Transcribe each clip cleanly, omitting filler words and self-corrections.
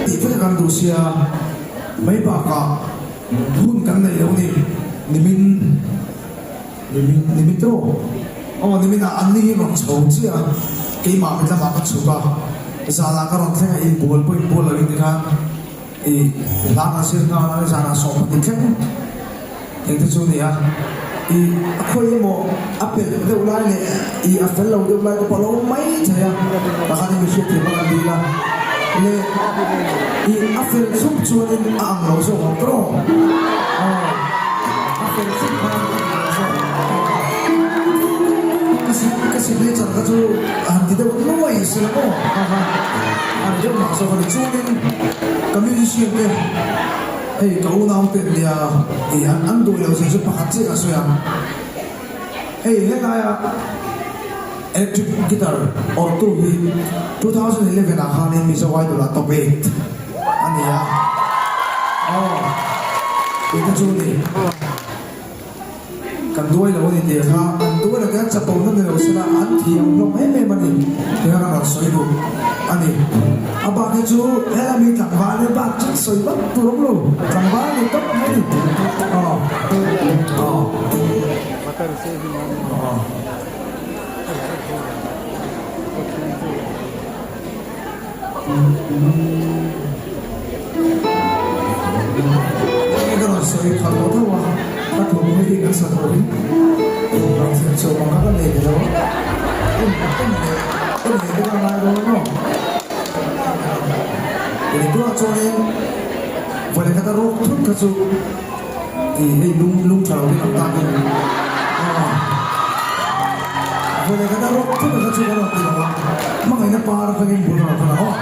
Tih vek kan duh sia, mai bakah hun kan neih lo ni, nimin nimin nimin tawh aw nimin ah an ni hi rawn chho chiah a, keimah mit lamah ka chhuk a, zanah ka rawn thleng a inbual pawh inbual lo in tikhan ih hla kan zir nghal a zanah sawmpahnih thleng Engte chu nia, i a khawi emaw a pelh deuh lai leh i a fel lo deuh lai te pawh a lo awm mai thei a, pakhat in mi hriatthiam a kan dil a, leh i a fel thlup chuanin a ang lo zawk ang tawh aw, a fel thlup khan a ang lo zawk ang tawh a, ka si ka signature kha chu a han ti deuh nuai se la maw kha kha a ni deuh mah zawk a ni chuanin ka musician te. Hei ka unaute nia tih an an duh loh zia chu pakhat chiah ka sawi ang. Hei helaia electric guitar awrtu hi 2011 ah khanin Mizo Idol ah top 8 a ni a. Aw tih te chu ni. Kan duai lo a ni tih kha an duai lo te an chapo na ni lo sela an thiam hlawm em em a ni tih kha kan rawn sawi duh a ni. A bak hi chu helami tlangval nia bak chu sawi vak tur awm lo tlangval ni tawp mai a ni. Aw aw aw. Hei ka rawn sawi khalh tawh tho a, ka thawmhnaw hi kan sa tawh in rawn thlen chhuah vang kha ka nei ve lo a, en en leh en leh te ka ngai dawn maw? Kei tunah chuanin vawileh khat a rawk thut kha chu ih hei lung lung tha lo te lam takin aw vawileh khat a rawk thut kha chu ka rawn ti lo a, hmangaihna par atangin bul ka rawn thawn ang aw.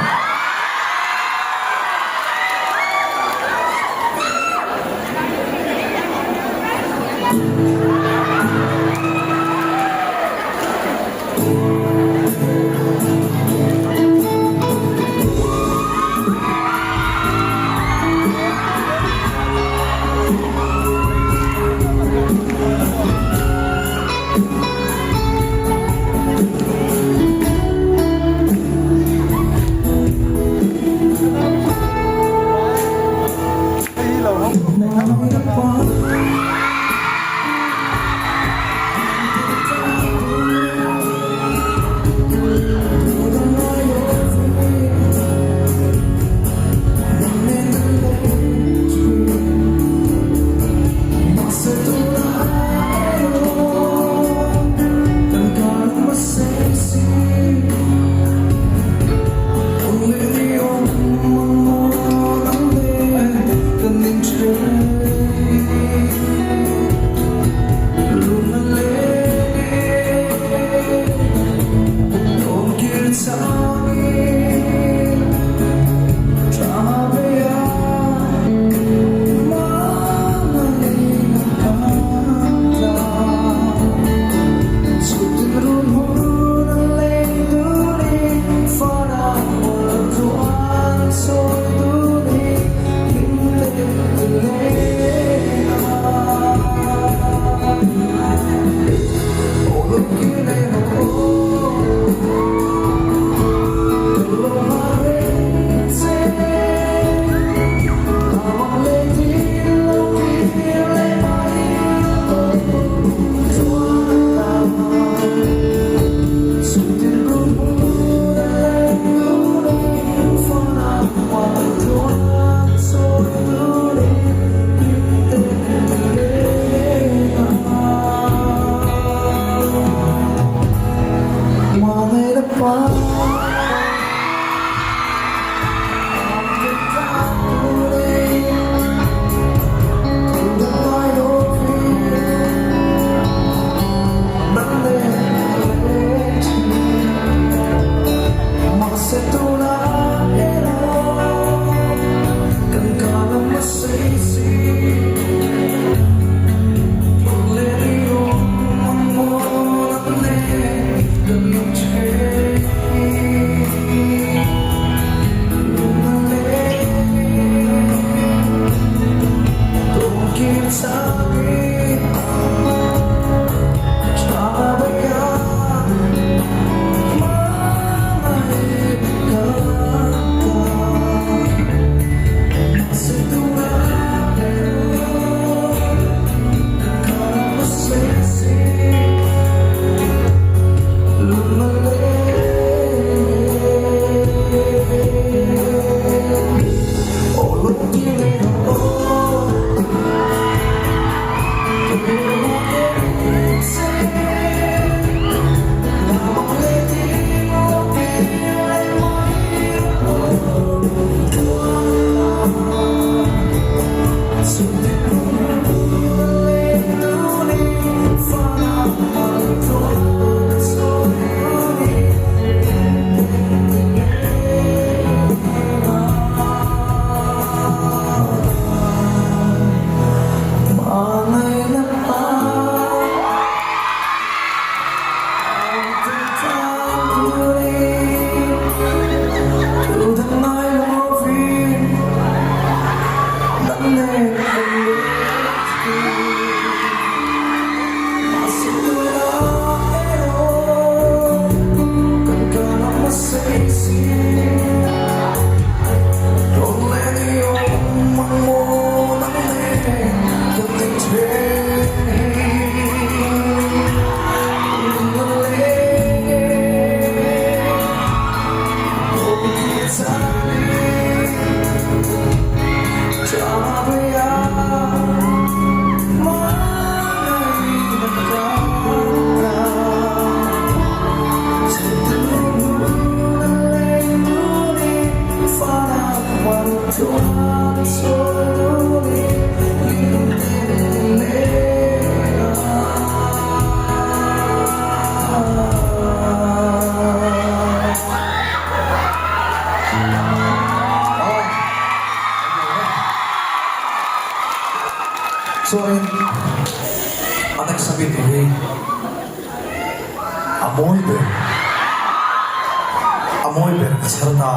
Chuanin a next ami tur hi a mawi ber a mawi ber ka chhar ta.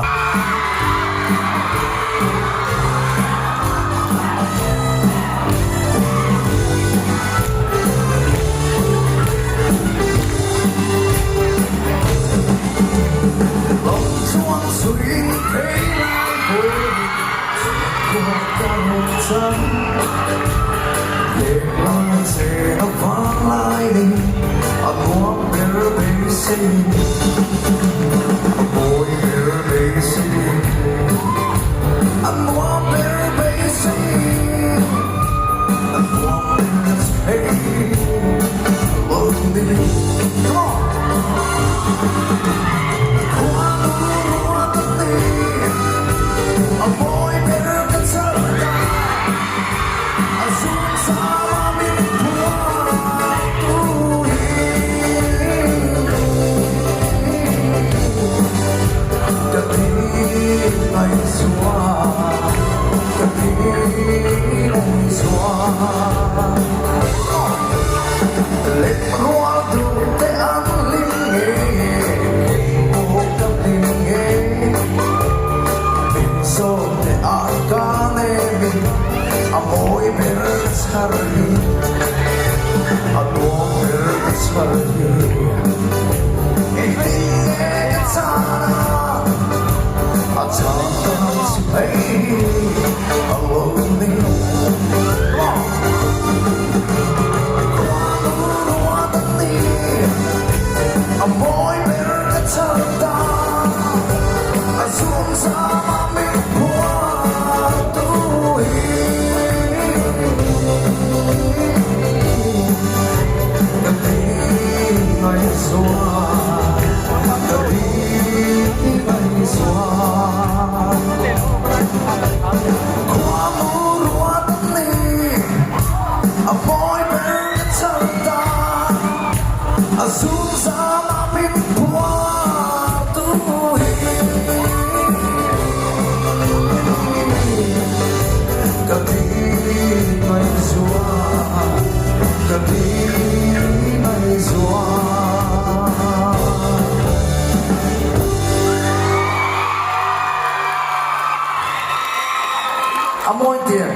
A mawi tir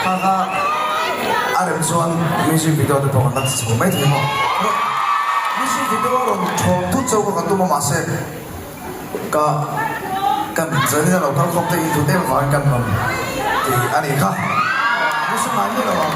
kha kha a rem chuan music video te pawh kan la ti chho mai thei maw. Music video a rawn thawm thut chauh kha kan tum a mahse ka kan zanin a lo kal khawp te in thut em avangin kan rawn ti a nih kha. Music ngai miah lo ang.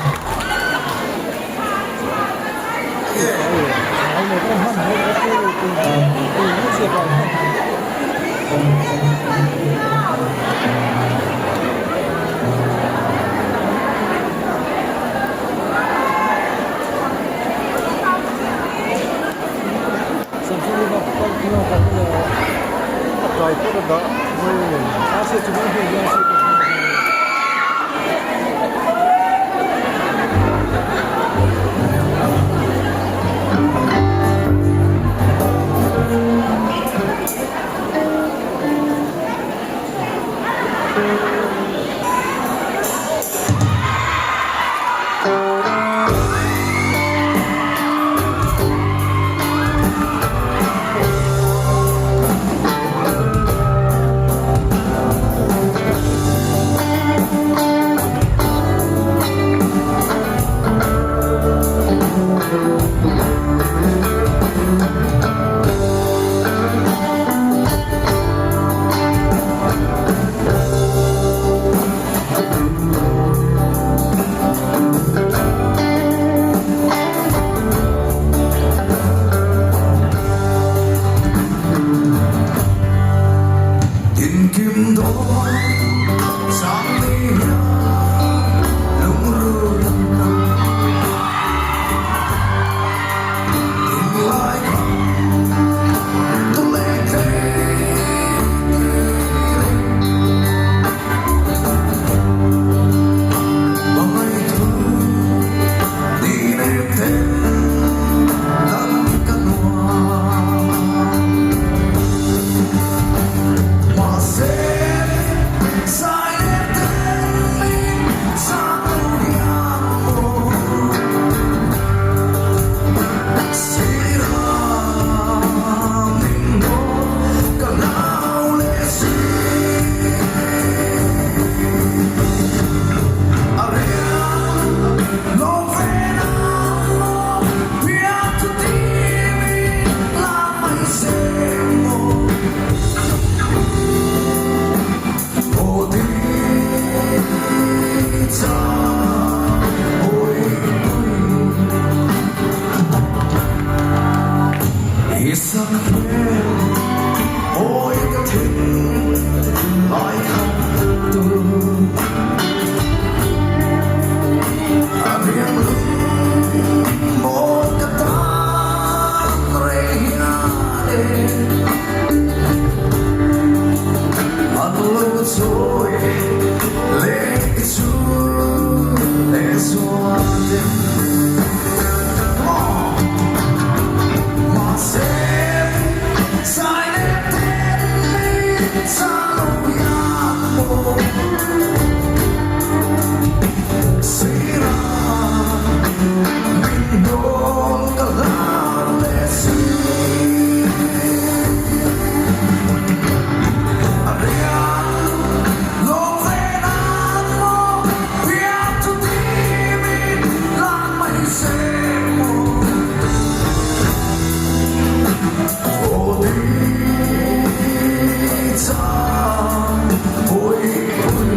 Engkim dawn chang ni hian lungrul an kal. Tunlai kha tule thei tir Hmangaih thu ni nem ten dang ka nuam. Mahse zai leh ten min chang lo hian maw Sira min dawn ka hlau leh si. A riang lo ve nang maw Pian chu ti min la mai se maw Aw ti cha hawi pui I sak hmel awi ka thin lai khat tu. A riang lung maw ka tan reng hian e. An lo chawi leh i chu leh zual ten. Come on! Mahse zai leh ten min chang lo hian maw. Sira min hnawl ka hlau leh si. A riang lo ve nan maw pian chu ti min lan mai se maw. Aw ti chang hawi pui.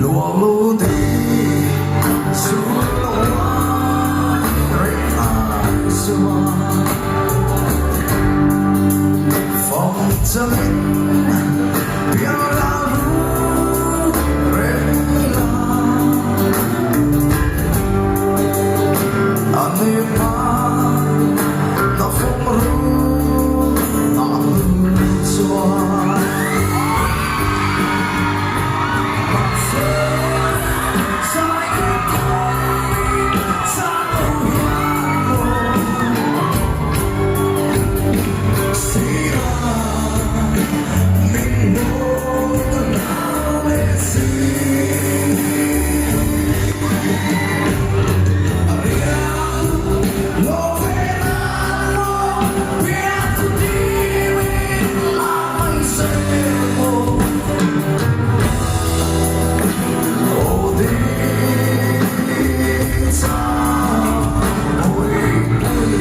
Luang lu ti sur lo ai reng ai sua Phong changin piang la ru reng la A ni pa na phong ru na chuan. Mahse zai ka thawn mi chang lo hian maw Sira min hnawl ka hlau leh si. A riang lo ve nan maw pian chu timin la mai se maw. Aw ding chang hawi pui.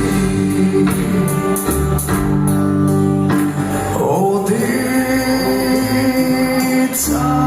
Aw ding chang.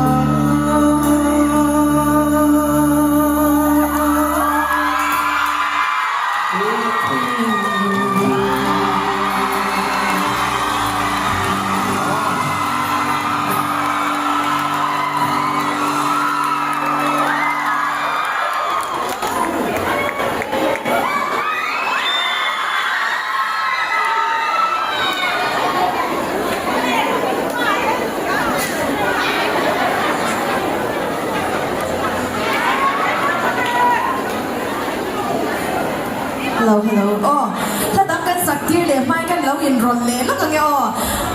Hello hello aw hla dang kan sak tir leh hmai kan lo in rawn leh lawk ange aw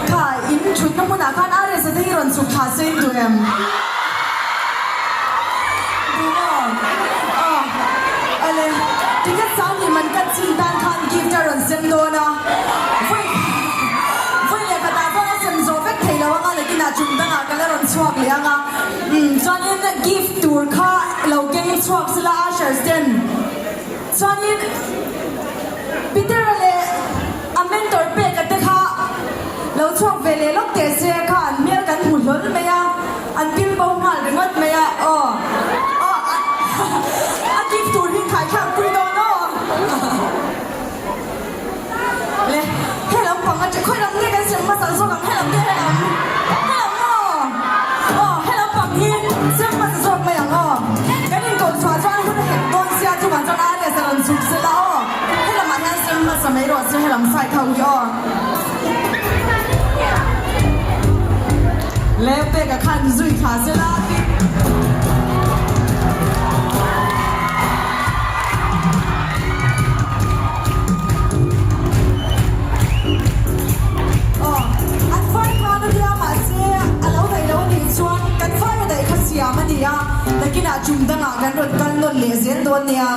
kha in thutna hmunah khan RS-a te hi rawn chhuk thla se in duh em? leh ang a. Umm chuanin gift tur kha lo keng chhuak sela ushers ten. Chuanin Peter-a leh a mentor peka te kha lo chhuak ve leh lawk teh se kha an hmel kan hmu hlawl mai a, an pil bo nghal ringawt mai a, aw aw a gift tur hi khaithlak pui dawn aw. Le helam pang atang khawi lam nge kan sem hmasa zawk ang helam nge helam helam maw aw helam pang hi sem hmasa zawk mai ang aw kan inkoh chhuah chuan hun a hek dawn sia chuvang chuan a leh rawn chhuk sela aw helamah hian sem hmasa mai rawh se helam side ho hi aw le peka khan zui thla sela tin. Aw, an fai khan a nia mahse a lo daih lo a nih chuan kan fai a daih kha siam a ni a, nakinah tum dangah kan rawn kal nawn leh zel dawn nia.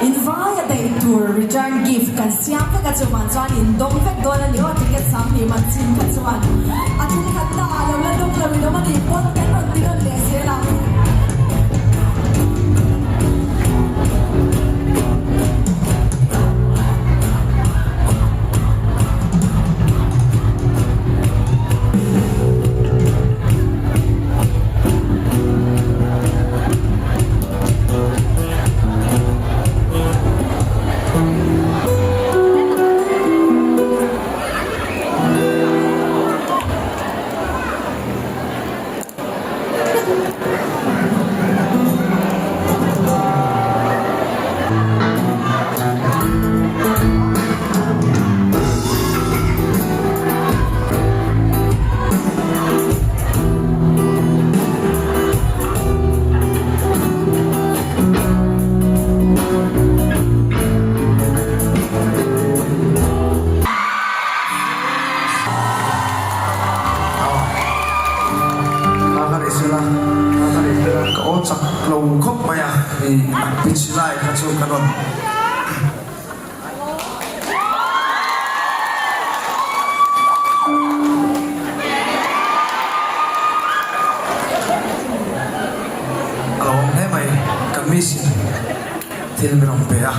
In vai a daih tur return gift kan siam vek a chuvang chuan in dawng vek dawn a ni aw ticket sanghnih man chin kha chuan a thil khat na ah lo la dawng lo in awm a nih pawn kan rawn ti nawn leh zel ang. Ka aw chak lo khawp mai a, pitch lai kha chu ka rawn. A lo awm hle mai, ka miss in thil min rawn pe a,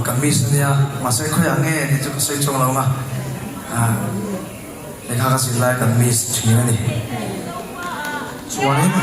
ka miss ania, mahse khawiah nge tih chu ka sawi chuang lo ang a, lehkha ka zir lai kan miss thin a ni. Chuanin.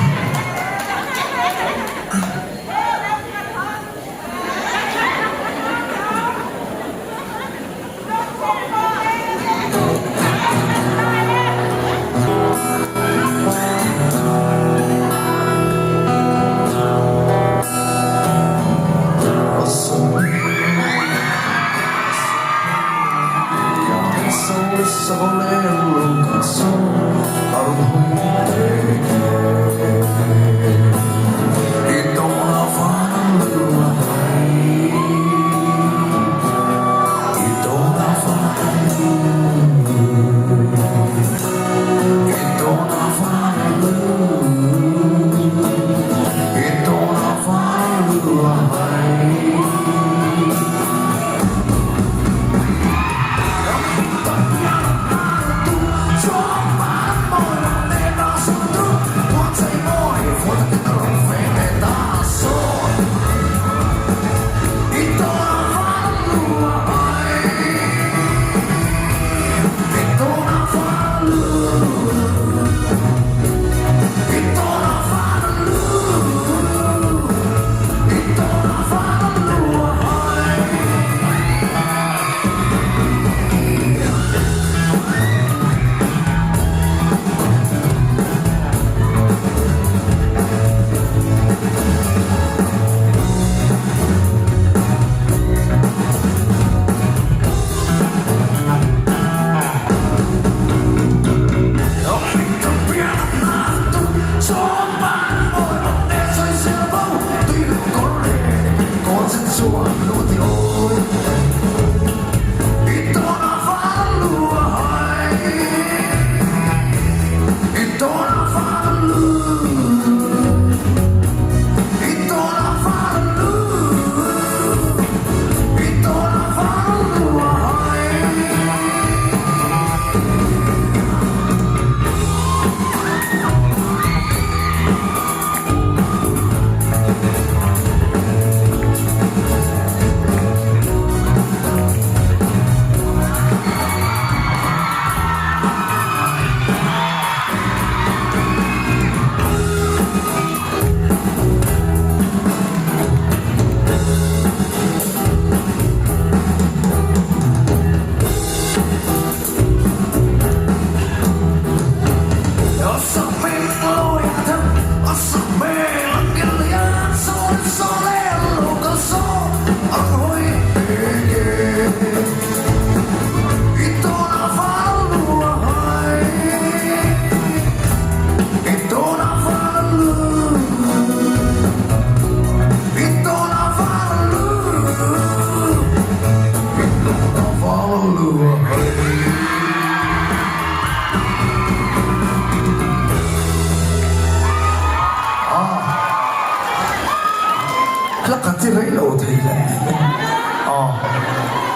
Hla khat hi rei lo thei le. Aw.